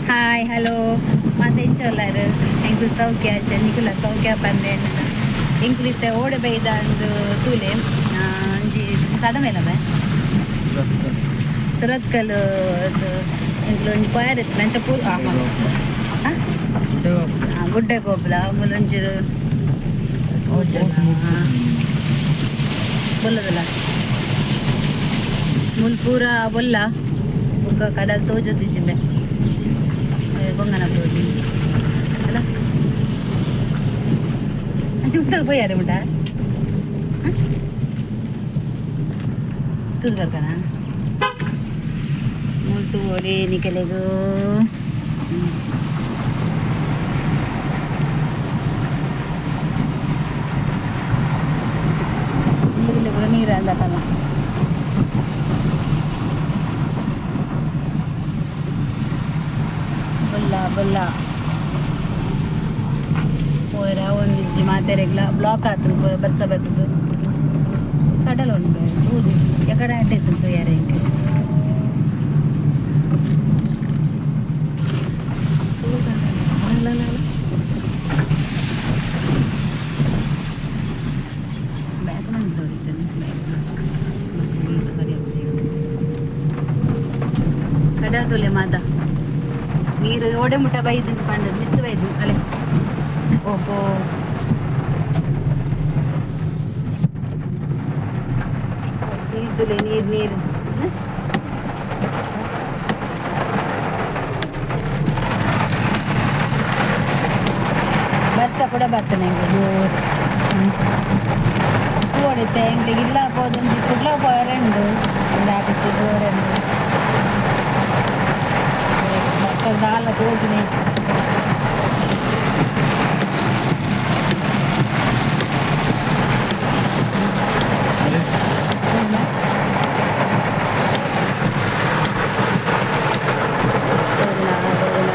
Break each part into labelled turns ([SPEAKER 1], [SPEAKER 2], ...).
[SPEAKER 1] Hi hello ಮಾತ ಎಂಚೊಲ್ಲಾರು ಎಂಕುಲು ಸೌಖ್ಯ ನಿಕುಲ ಸೌಖ್ಯ ಪಂದೆ ಎಂಕುಲು ಇತ್ತೆ ಓಡೆ ಬೈದ ಅಂದು ತೂಲೆ. ಒಂಜಿ ತಡಮೇಲ ಬೇ ಸುರತ್ಕಲ್. ಎಂಕುಲು ಒಂಜಿ ಪೋಯರ್ ಇತ್ತು ನಂಚ ಪೂ ಗುಡ್ಡೆ ಗೋಪುಲ ಮೂಲೊಂಚೂರು ಬೊಲ್ಲದಲ್ಲ ಮುಲ್ ಪೂರ ಬೊಲ್ಲ ಬೊಕ್ಕ ಕಡಲ್ ತೋಜೊಂದಿಜ್ಜಿಂಬೆ ಕೊಂಗನ ತೋಜಿ ಅಲ್ಲ ಅಂಚೆ ಉತ್ತದ ಪೋಯಾರೆ ಮುಟ ತೂದು ಬರ್ಕನ ಮುಲ್ ತೂವೊಲಿ ನಿಕಲೆಗ್. ಇಲ್ಲಿ ಪೂರ ನೀರು ಅಂದಕಲ್ಲ. ಬೊಲ್ಲ ಬೊಲ್ಲ ಪೋರ ಒಂದಿಜ್ಜಿ ಮಾತೆರೆಗ್ಲ ಬ್ಲಾಕ್ ಆತುಂಡು ಪೂರ ಬರ್ಸ ಬತ್ತುದು. ಕಡಲ ಉಂಡು ತೂದಿಜ್ಜಿ ಎಕಡೆ ಅಡ್ಡೆ ಇತ್ತು ತೂಯರೆ ಇಂಕ್. ಅಲ್ಲ. ಬ್ಯಾಗ್ ಬಂದು ಕಡಲ್ ತುಲೆ ಮಾತ ನೀರು ಓಡೆ ಮುಟ್ಟ ಬೈದು ಪಂಡದ್ ಮಿತ್ತು ಬೈದು ಅಲೆ ಓಹೋ. ನೀರು ತುಲೆ ನೀರು ನೀರು. ಬರ್ಸ ಕೂಡ ಬರ್ತನೆ ಎಂಕ್ ಜೋರು ತೂವೊಡಿತ್ತೆ. ಎಂಕ್ಲೆಗ್ ಇಲ್ಲ ಪೋದೊಂಜಿ ಕುಡ್ಲ ಪೋಯರೆ ಉಂಡು, ಒಂದು ಆಫೀಸಿಗೆ ಪೋಯರೆ ಉಂಡು. ಬರ್ಸ ದಾಲ ತೋಜುನೆ ಇಜ್ಜಿ. ತೋಜುನ ತೋಜುನ ತೋಜುನ.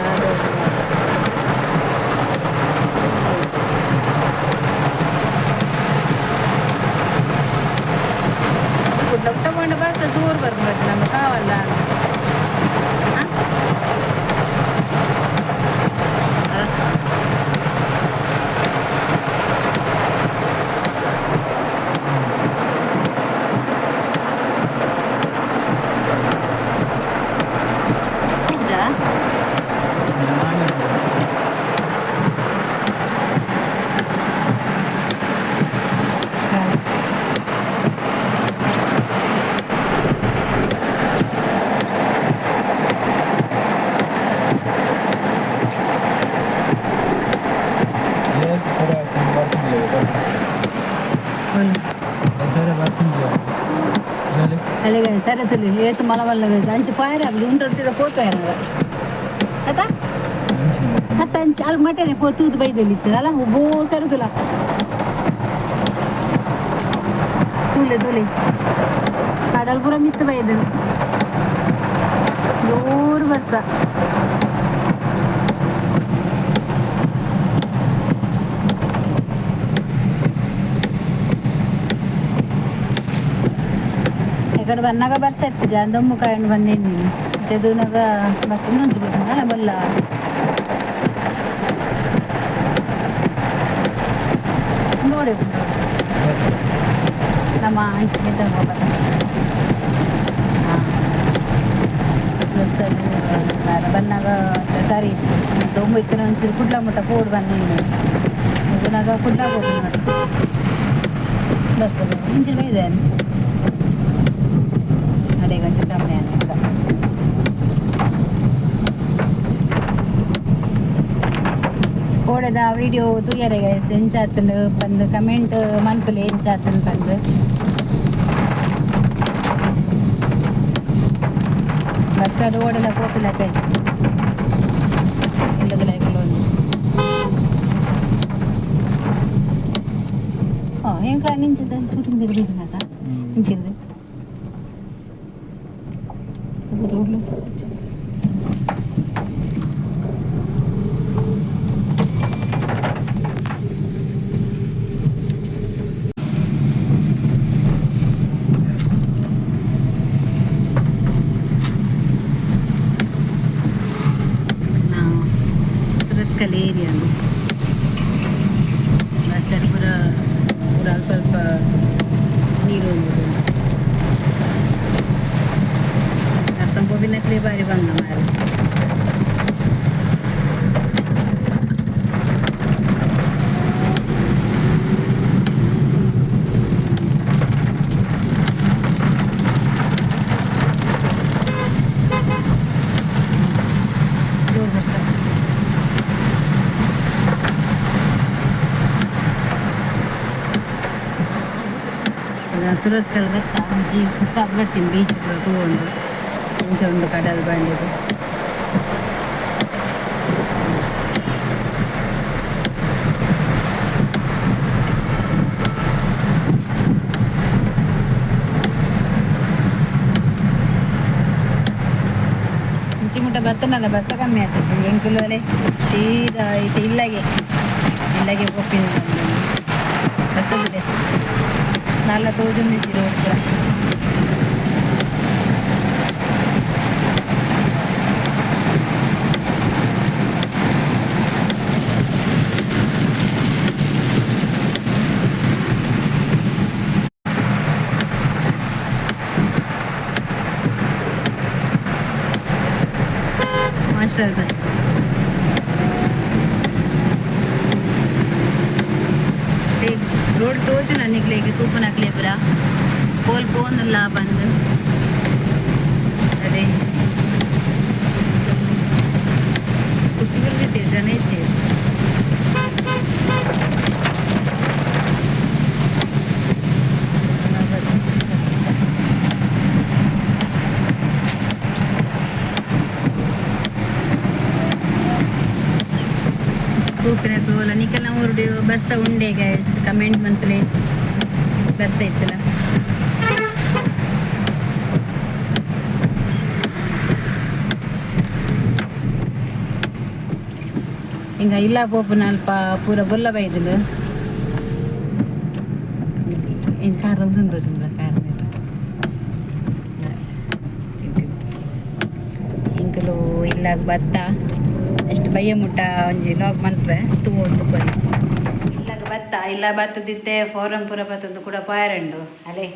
[SPEAKER 1] ಕುಡ್ಲ ಮುಟ್ಟ ಪೋಂಡ ಬರ್ಸ ಜೋರು ಬರ್ಪುಂಡು ನಮ್ಮ ಕಾವಲ್ಲ. ಪೂಜಾ. ಅಲ್ಲಿಗೆ ಸರಿ ತುಲಿ ಏತು ಮಲ ಮಲ್ಲ ಅಂಚೆ ಪಾಯರ ಉಂಟು ಪೋತು ಅತ್ತ ಅತ್ತ ಅಂಚೆ ಅಲ್ಲಿ ಮಟನೆ ಪೋ ತೂದು ಬೈದಲ್ಲಿ ಇತ್ತದಲ್ಲ ಬೋ ಸರಿ ತುಲ ತೂಲೆ ತೂಲೆ ಕಡಲ್ ಪೂರ ಮಿತ್ತು ಬೈದು ಜೋರು ಬರ್ಸ. ಎಕಡೆ ಬನ್ನಾಗ ಬರ್ಸ ಇತ್ತು ದೊಮ್ಮು ಕಾಯಂಡು ಬಂದಿದ್ದೀನಿ ತೆದುನಾಗ ಬರ್ಸ ಮುಂಚೆ ಅಲ್ಲ ಬಲ್ಲ ನೋಡಿ ನಮ್ಮ ಅಂಚೆ ಮಿತ್ತ ಹೋಗ್ಬತ್ತ ಬನ್ನಾಗ ಸರಿ ಇತ್ತು. ದೊಂಬು ಇತ್ತು ಒಂಚೂರು ಕುಡ್ಲ ಮುಟ್ಟ ಪೋಡು ಬಂದಿದ್ದೀನಿ ಮುಗುನಾಗ ಕುಡ್ಲ ಹೋಗಿ ನೋಡಿ ಬರ್ಸ ಇಂಚಿನ ಬೈದೆ ಅಡೆ ಒಂಚೂರು ಕಮ್ಮಿ ಆನೆ ಕೂಡ ಕೋಡೆದ ವಿಡಿಯೋ ತೂಯರೆ ಗೈಸ್ ಎಂಚಾತಂಡು ಪಂದ್ ಕಮೆಂಟ್ ಮನ್ಪುಲೆ ಎಂಚಾತಂಡು ಪಂದ್. ಬರ್ಸಾಡ್ ಓಡೆಲ ಪೋಪಿಲ ಕಚ್ಚಿ ಇಲ್ಲದಲ್ಲ ಒಂದು ಎಂಕ್ಲ ನಿಂಚಿದ ಶೂಟಿಂಗ್ ತೆಗೆದಿದ್ದೀನಲ್ಲ ನಿಂತಿರ್ದೆ రోడ్లో సవచ్చు. Surathkal area bus ಪೂರ ಪೂರ ಅಲ್ಪ ಅಲ್ಪ ನೀರು ಉಂಡು ಅರ್ಥ ಪೋಪಿನಕ್ಲೆ ಬಾರಿ ಬಂಗ ಮಾರು ಜೋರು ಬರ್ಸ ಸುರತ್ಕಲ್ ಬತ್ತ ಒಂಜಿ ಸುತ್ತ ಬರ್ತೀನಿ ಬೀಚ್ ಪೂರ ತೂವೊಂದು ಇಂಚ ಉಂಡು ಕಡಲ್ ಬಂಡಿದು ಇಂಚಿ ಮುಟ್ಟ ಬರ್ತನಲ್ಲ ಬರ್ಸ ಕಮ್ಮಿ ಆಗ್ತದೆ ಎಂಕುಲೋಲೆ ಸೀದಾ ಇತ್ತೆ ಇಲ್ಲಗೆ ಇಲ್ಲಗೆ ಪೋಪಿನ ಬರ್ಸ ಬಿಡೆ ನಾಲ್ಲ ತೋಜೊಂದಿಜ್ಜಿ ರೋಡ್ ಪೂರ master bus road ತೋಜುನ ನಿಕ್ಲೆಗ್ ತೂಪುನಕ್ಲೆ ಪೂರ ಪೋಲ್ ಪೋಂದುಲ್ಲ ಬಂದು ಅದೇ ಕುರ್ಚಿ ಬಿಡ್ದಿತ್ತೀರಿ ಜನ ಹೆಚ್ಚು ಬಸ್ ಬಸ್ ತೂಪಿನಕ್ಲು ನಿಕಲ್ನ ಊರುಡು ಬರ್ಸ ಉಂಡೆ ಗೈಸ್ ಕಮೆಂಟ್ ಮನ್ಪುಲೆ ಬರ್ಸ ಇತ್ತಲ್ಲ ಹಿಂಗ ಇಲ್ಲ ಪೋಪುನ ಅಲ್ಪ ಪೂರ ಬೊಲ್ಲ ಬೈದುಂಡು ಕಾರ್ ಸಂತೋಷ ಕಾರ್ ಇಂಕಲು ಇಲ್ಲಾಗ ಬತ್ತ ಎಷ್ಟು ಬಯ್ಯ ಮುಟ್ಟ ಒಂಜಿ ಲಾಗ್ ಮನ್ಪೆ ತೂವೊಂದು ಕೊರಿ ಇಲ್ಲಾಗ ಬತ್ತ ಇಲ್ಲ ಬತ್ತದಿತ್ತೆ ಫೋರಂ ಪೂರ ಬತ್ತದ್ದು ಕೂಡ ಪಾಯರಂಡು ಅಲೆ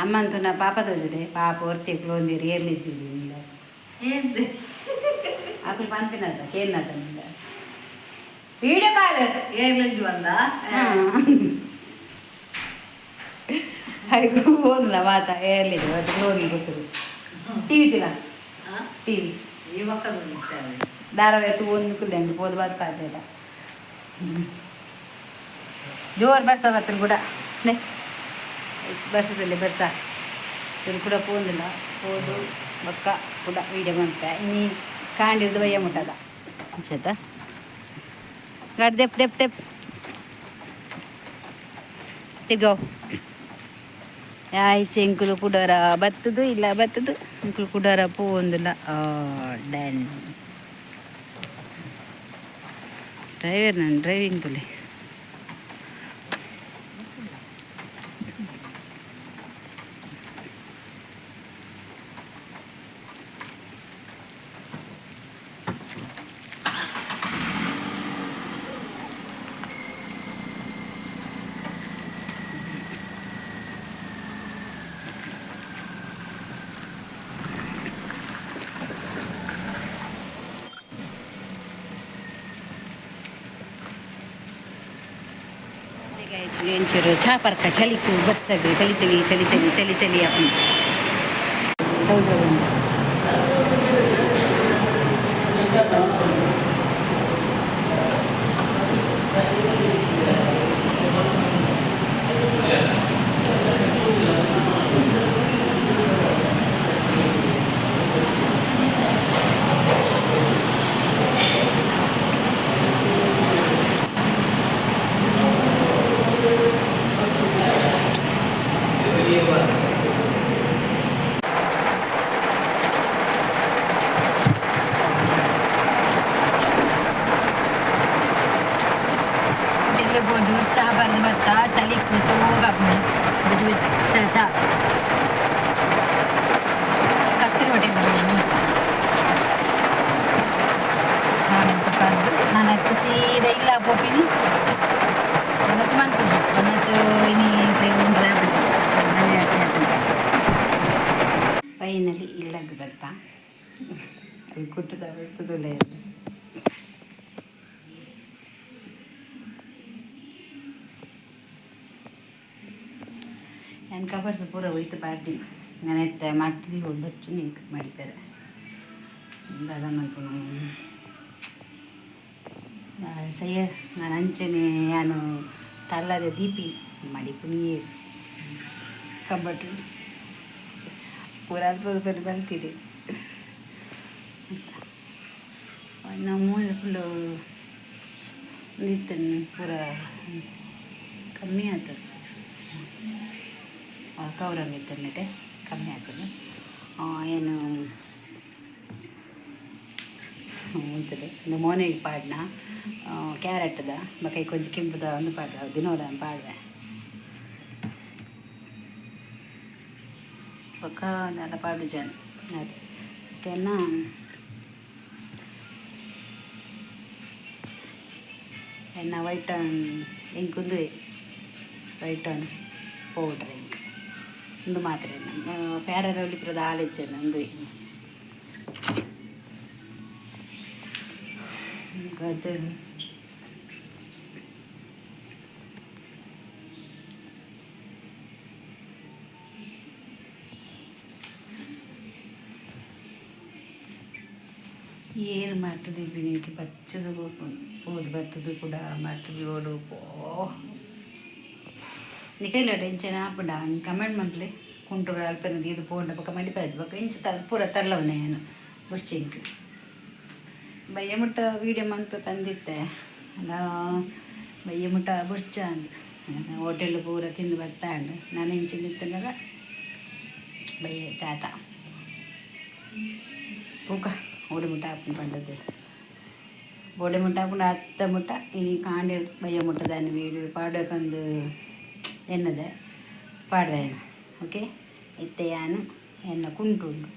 [SPEAKER 1] ಅಮ್ಮಂತು ನಾ ಪಾಪ ತೋಜುದೆ ಪಾಪ ಒರ್ತಿ ಕ್ಲೋಂದಿರಿ ಏರ್ಲಿಜ್ಜಿದ್ದಿ ಅಕುಲು ಪನ್ಪಿನದ ಕೇನ್ನದ ವಿಡಿಯೋ ಕಾಲ್
[SPEAKER 2] ಏರ್ಲಂಜು ಬಂದ
[SPEAKER 1] ಅಯ್ಯೋ ಹೋದ್ಲ ಮಾತಾ ಏರ್ಲಿದ್ದು ಅದು ಕ್ಲೋನ್ ಗೊತ್ತದು ಟಿವಿ ತಿಲ್ಲ ಟಿವಿ
[SPEAKER 2] ಈ ಮಕ್ಕಳು ಬಂದಿದ್ದಾರೆ.
[SPEAKER 1] ಧಾರಾವಾಹಿ ಒಂದು ಕುಲ್ಲೆ ಅಂದು ಪೋದು ಬಾತ್ ಪಾತೆದ ಜೋರು ಬರ್ಸ ಬರ್ತದೆ ಕೂಡ ನೆ ಬರ್ಸದಲ್ಲಿ ಬರ್ಸ ಚೂರು ಕೂಡ ಪೋಂದಿಲ್ಲ ಪೋದು ಬೊಕ್ಕ ಕೂಡ ವೀಡಿಯೋ ಮನ್ಪೆ ಇನಿ ಕಾಂಡಿರ್ದು ಬಯ್ಯ ಮುಟ್ಟದ ಅಂಚದ ಗಾಡಿ ದೆಪ್ ದೆಪ್ ದೆಪ್ ತಿರ್ಗೋ ಆಯ್ಸ್ ಎಂಕುಲು ಕುಡೋರ ಬತ್ತದು ಇಲ್ಲ ಬತ್ತದು ಎಂಕುಲು ಕುಡೋರ ಪೋಂದಿಲ್ಲ ಡನ್ ಡ್ರೈವರ್ ನಾನು ಡ್ರೈವಿಂಗ್ ತುಲೆ ಒಂಚೂರು ಚಾ ಪರ್ಕ ಚಳಿಕು ಬರ್ಸಗ್ ಚಳಿ ಚಳಿ ಚಳಿ ಚಳಿ ಚಳಿ ಚಳಿ ಅಪ್ಪು ಹೌದು ತಿರ್ಗಬೋದು ಚಾ ಬಂದು ಬರ್ತಾ ಚಳಿ ಕೂತು ಬೆಚ್ಚ ಬೆಚ್ಚ ಚಾ ಕಸ್ತೂರಿ ಹೋಟೆಲ್. ಇಲ್ಲ ಪೋಪಿನಿ ಮನಸ್ಸು ಮನ್ಪುಜಿ ಮನಸ್ಸು ಇನಿ ಉಂಡ್ರಾಪುಜಿ. ಫೈನಲಿ ಇಲ್ಲಗ್ ಬರ್ತಾ ಅದು ಕುಟ್ಟದ ವಸ್ತುದಲ್ಲ. ನಾನು ಕಬರ್ಸ್ ಪೂರ ಒಯ್ತು ಪಾಡ್ದಿ. ನಾನು ಎತ್ತ ಮಾಡ್ತಿದ್ದೀವಿ ಬಚ್ಚು ನಿಂಗೆ ಮಾಡಿದ್ದಾರೆ ದಾದ ಮನ್ಪುನು ಸಯ್ಯ. ನಾನು ಅಂಚನೆ ನಾನು ತಲ್ಲದ ದೀಪಿ ಮಡಿಪು ನೀರು ಕಬ್ಬಟ್ಟು ಪೂರ ಅಲ್ಪ ಬರಿ ಬಲ್ತಿದೆ. ನಮ್ಮ ಫುಲ್ಲು ನಿಂತು ಪೂರ ಕಮ್ಮಿ ಆಯ್ತು. ಕೌರಂಗ್ ಇತ್ತನ್ನೆಟೆ ಕಮ್ಮಿ ಆತದೆ. ಏನು ಉಂತದೆ ಒಂದು ಮೋನೆಗೆ ಪಾಡ್ನ ಕ್ಯಾರೆಟ್ದ ಬೊಕ ಕೊಂಚ ಕೆಂಪುದ ಒಂದು ಪಾಡ್ವೆ ದಿನೋಲ ಪಾಡ್ವೆ. ಬೊಕ ದಾಲ ಪಾಡು ಜನ ಅದು ಕೆನ್ನ ಎನ್ನ ವೈಟ್ ಇಂಕ್ ಉಂದುವೆ, ವೈಟ್ ಪೌಡ್ರ್ ಇಂಕ್ ಉಂದು ಮಾತ್ರ. ಪ್ಯಾರಲ ಒಲಿಪುರ ದಾಲ ಇಜ್ಜೆರ್ ಉಂದು ಇಂಚಿ ಅದು. ಏನು ಮಾಡ್ತದೆ ಬಿನಿಗೆ ಬಚ್ಚದು ಪೋದು ಬತ್ತದು ಕೂಡ ಮಾಡ್ತದೆ ಓಡು ಪೋ. ನಿಕೈಲ ಟೆನ್ಷನ್ ಆಪುಂಡ ಕಮೆಂಟ್ ಮನ್ಪುಲೆ. ಕುಂಟು ಅಲ್ಪನ ದೀದ್ ಪೋಂಡ ಬೊಕ ಮಡಿಪಾಜ್ ಬೊಕ ಇಂಚ ತಲ್ ಪೂರ ತಲ್ಲವನೆ ಏನು ಬುಡ್ಚಿಂಕ್ ಬಯ್ಯ ಮುಟ್ಟ ವೀಡಿಯೋ ಮನ್ಪೆ ಪಂದಿತ್ತೆ. ಬಯ್ಯ ಮುಟ್ಟ ಬುಡ್ಚ ಅಂದ್ ಹೋಟೆಲ್ ಪೂರ ತಿಂದು ಬತ್ತಾಂಡ್. ನಾನು ಇಂಚಿನ ಇತ್ತಂದಾಗ ಬಯ್ಯ ಚಾತ ತೂಕ ಓಡಿ ಮುಟ್ಟ ಆಪುಂಡು ಪಂಡದು ಬೋಡೆ ಮುಟ್ಟ ಆಪುಂಡು ಅತ್ತ ಮುಟ್ಟ. ಇನಿ ಕಾಂಡೆ ಬಯ್ಯ ಮುಟ್ಟದಾನ ವೀಡಿಯೋ ಪಾಡ್ವೆ ಪಂದು ಎನ್ನದೆ ಪಾಡ್ವೆ. ಓಕೆ, ಇತ್ತೆ ಯಾನ್ ಎನ್ನ ಕುಂಟು ಉಂಡು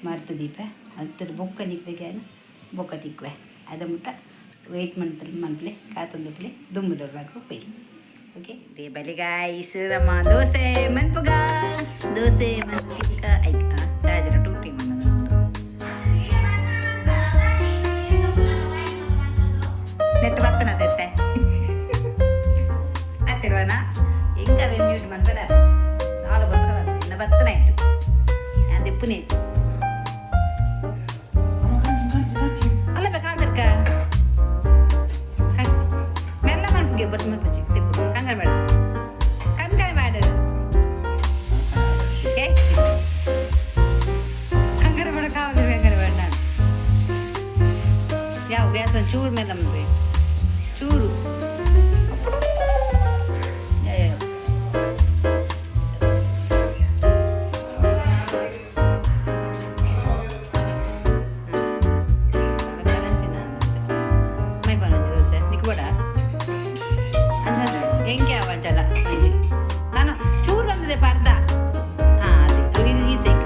[SPEAKER 1] ಮರ್ತು ದೀಪೆ ಅಲ್ತದ ಬೊಕ್ಕ ನಿಕ್ಲೆಗ್ ಯಾನ್ ಬೊಕ್ಕ ತಿಕ್ಕುವೆ. ಅದ ಮುಟ್ಟ ವೆಯ್ಟ್ ಮಂತ್ ಮನ್ಪುಲೆ, ಕಾತೊಂದುಪ್ಪುಲೆ. ದುಂಬುದ ಪೋಯಿ. ಓಕೆ ಬಲಿ ಗಾಯ್ಸ್, ನಮ್ಮ ದೋಸೆ ಮನ್ಪುಗ. ದೋಸೆ ಮನ್ಪಿಕ ಐಕ್ ರಾಜರ ಟೂಟಿ ಮನ್ನದ ನೆಟ್ ಬತ್ತನದೆತ್ತೆ ಅತ್ತಿರುವನ ಎಂಕ ಅವೇ ಮ್ಯೂಟ್ ಮನ್ಪರ ನಾಲ್ ಬತ್ತನ ಇನ್ನ ಬತ್ತನ ಇಟ್ಟು ಅದು ಪುನಿ ಅಲ್ಲ ಬೇಕಾದರ್ಕ ಮೆಲ್ಲ ಮನ್ಪುಗೆ ಬಟ್ ಮನ್ಪುಜಿ ತಿಪ್ಪು ಕಂಗನ ಬೇಡ ಕನ್ಕನೆ ಮಾಡು. ಏ ಕಂಗನ ಬೇಡ, ಕಾವಲಿ ಕಂಗನ ಬೇಡ. ನಾನು ಯಾವ ಗ್ಯಾಸ್ ಒಂದು ಚೂರು ಮೇಲೆ ಮನ್ಪೆ ಚೂರು. ಯಾ, ಯಾ, ಯಾ. ದೋಸೆ ನಿಕ್ಬೋಡ ಅಂಚ ಎಂಕೆ ಅವ ಅಂಚಲ ಅಂಚಿ ನಾನು ಚೂರು ಬಂದಿದೆ ಪರ್ದ. ಹಾಂ, ಅದೇ ಇದು ಈ ಸೈಕ್.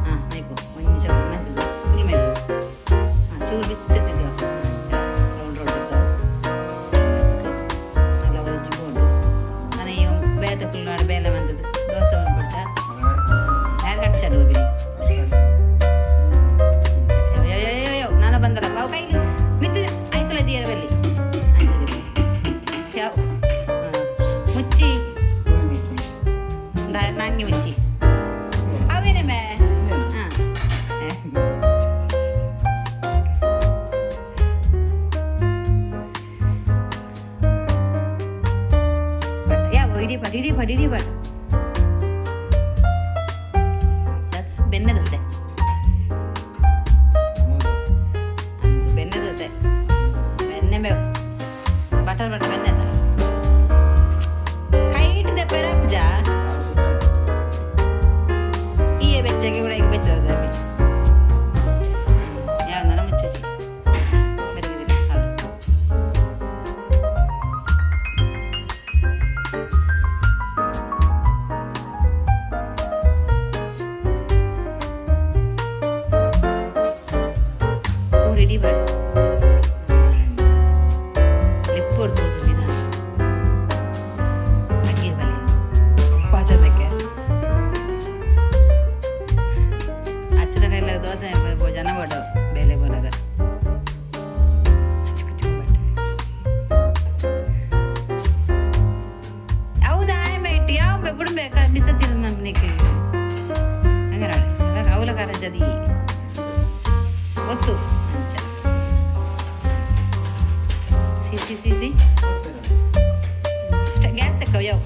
[SPEAKER 1] ಹಾಂ, ಮೈಪು ಒಂಜಿ ಚೂರು ಮಂತದ ಫುಲ್ ಮೈಪು. ಹಾಂ, ಚೂರು ಬಿತ್ತದ ರೌಂಡ್ ರೌಂಡ್ ಅಲ್ಲ ಒಂಜಿ ಬೋಂಡು. ನಾನು ಈ ಬೇತ ಫುಲ್ ನಾಡು ಬೇಲೆ ಮಂತದ್ದು ದೋಸೆ ಬಂದ್ಬಿಡ್ಚ ಯಾರು ಕಂಡು ಬಿಡಿ. ಅಯ್ಯೋ, ನಾನು ಬಂದಲ್ಲ ಅವು ಕೈಗೆ ಮಿತ್ತು ಆಯ್ತಲ್ಲ ದಿಯರ ಬಲ್ಲಿ ಯಾವ ಮುಚ್ಚಿ ನಂಗೆ ಮುಚ್ಚಿ ಅವೇನೆ ಮೇ. ಹಾಂ, ಯಾವ ಇಡೀ ಪಾಟ್ ಇಡೀ ಪಾಟ್ ಇಡೀ ಪಾಟ್ ಬೆಣ್ಣೆ ದೋಸೆ ಅಂದು ಬೆಣ್ಣೆ ದೋಸೆ ಬೆಣ್ಣೆ ಮೇವು ಬಟರ್ ಬಟರ್ ಬೆಣ್ಣೆ ಅದ ಕೈಟ್ ದೆಪ್ಪೆರ ಪೂಜಾ ಈಯೆ ಬೆಚ್ಚಗೆ ಕೂಡ ಈಗ ಬೆಚ್ಚದ ಯಾವ ನನ್ನ ಮುಚ್ಚಿ ಬೆರಗಿದೆ ಹಾಲು. ರೆಡಿ ಬೇಡ. ಕರಜದಿ ಗೊತ್ತು ಅಂಚ. ಸಿ ಸಿ ಸಿ ಸಿ, ಗ್ಯಾಸ್ ತೆಕ್ಕವು ಯಾವ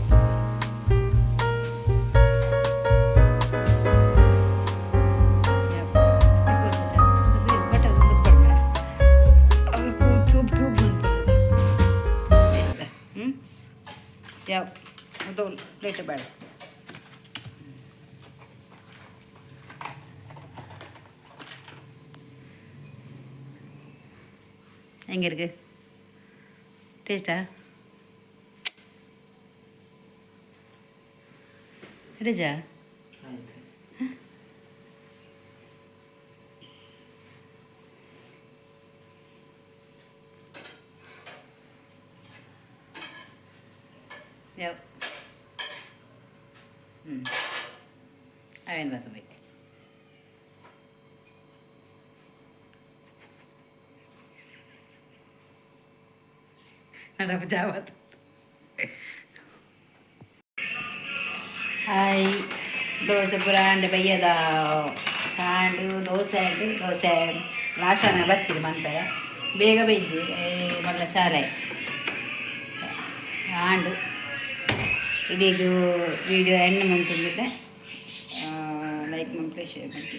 [SPEAKER 1] ಹ್ಞೂ, ಯಾವ ಅದು ಪ್ಲೇಟ್ ಬೇಡ. ಹೆಂಗಿருக்கு ಟೇಸ್ಟಾ? ಹಿಡಿಜಾ?
[SPEAKER 2] ಆಯ್ತು.
[SPEAKER 1] ಯಾವ ಹ್ಞೂ ಅವೇನು ಬರ್ತಬೇಕು? ನಡಪ ಜಾವತ್. ಹಾಯ್, ದೋಸೆ ಪೂರ ಅಂಡೆ ಬಯ್ಯದ ಚಾಂಡು ದೋಸೆ ಆಂಡು. ದೋಸೆ ಲಾಸ್ಟ್ ಆನ ಬತ್ತಿರಿ ಮನ್ಪೆರೆ ಬೇಗ ಬೆಜ್ಜಿ ಮಲ್ಲ ಚಾಲೆ ಆಂಡು. ಇಡೀ ವಿಡಿಯೋ ಎಂಡ್ ಮಂತಂದಿದ್ದೆ. ಲೈಕ್ ಮನ್ಪೆ, ಶೇರ್ ಮಾಡಿ.